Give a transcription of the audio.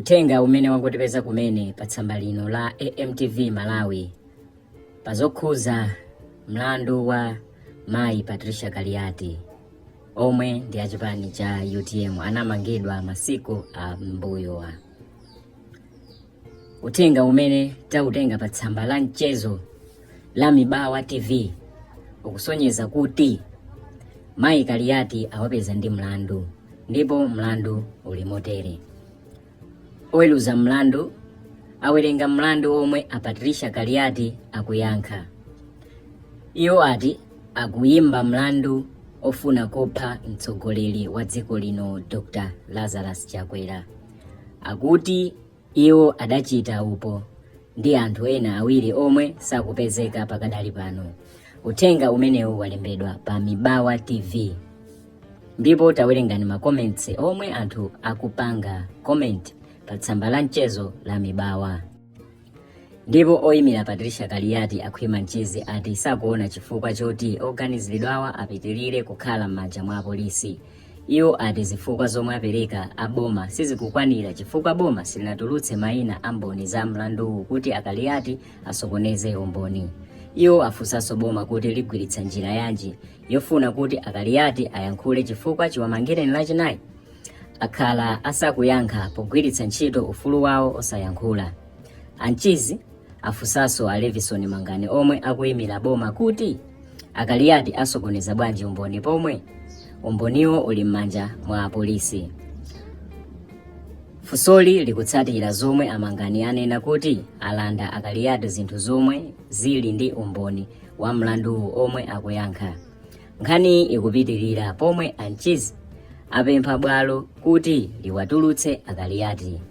Uthenga umene wangotipeza kumene pa tsamba lino la AMTV Malawi pa zokhuza mlandu wa mayi Patricia Kaliati omwe ndi achipani cha UTM anamangidwa masiku a mbuyowa. Uthenga umene tautenga pa tsamba la mchezo la Mibawa TV ukusonyeza kuti mayi Kaliati awapeza ndi mlandu ndipo mlandu uli motere. Oweruza mlandu awerenga mlandu omwe a Patricia Kaliati akuyankha. Iwo ati akuyimba mlandu ofuna kupha mtsogoleri wa dziko lino Dr. Lazarus Chakwera. Akuti iwo adachita upo ndi anthu ena awiri omwe sakupezeka pakadali pano. Uthenga umenewu walembedwa pa Mibawa TV. Ndipo tawerengani ma comments omwe anthu akupanga comment pa tsamba la mchezo la Mibawa. Ndipo oyimira Patricia Kaliati a Khwima Mchizi ati sakuona chifukwa choti oganiziridwawa apitilire kukhala m'manja mwa apolisi. Iwo ati zifukwa zomwe apereka a boma sizikukwanira chifukwa boma silinatulutse mayina a mboni za mlanduwu kuti a Kaliati asokoneze umboni. Iwo afunsanso boma kuti ligwiritsa njira yanji yofuna kuti a Kaliati ayankhule chifukwa chiwamangireni Lachinayi akhala asakuyankha pogwiritsa ntchito ufulu wawo osayankhula. A Mchizi afunsanso a Levison Mangani omwe akuyimira boma kuti a Kaliati asokoneza bwanji umboni pomwe umboniwo uli m'manja mwa apolisi. Funsoli likutsatira zomwe a Mangani anena kuti alanda a Kaliati zinthu zomwe zili ndi umboni wa mlanduwu omwe akuyankha. Nkhaniyi ikupitirira pomwe a Mchizi apempha bwalo kuti liwatulutse a Kaliati.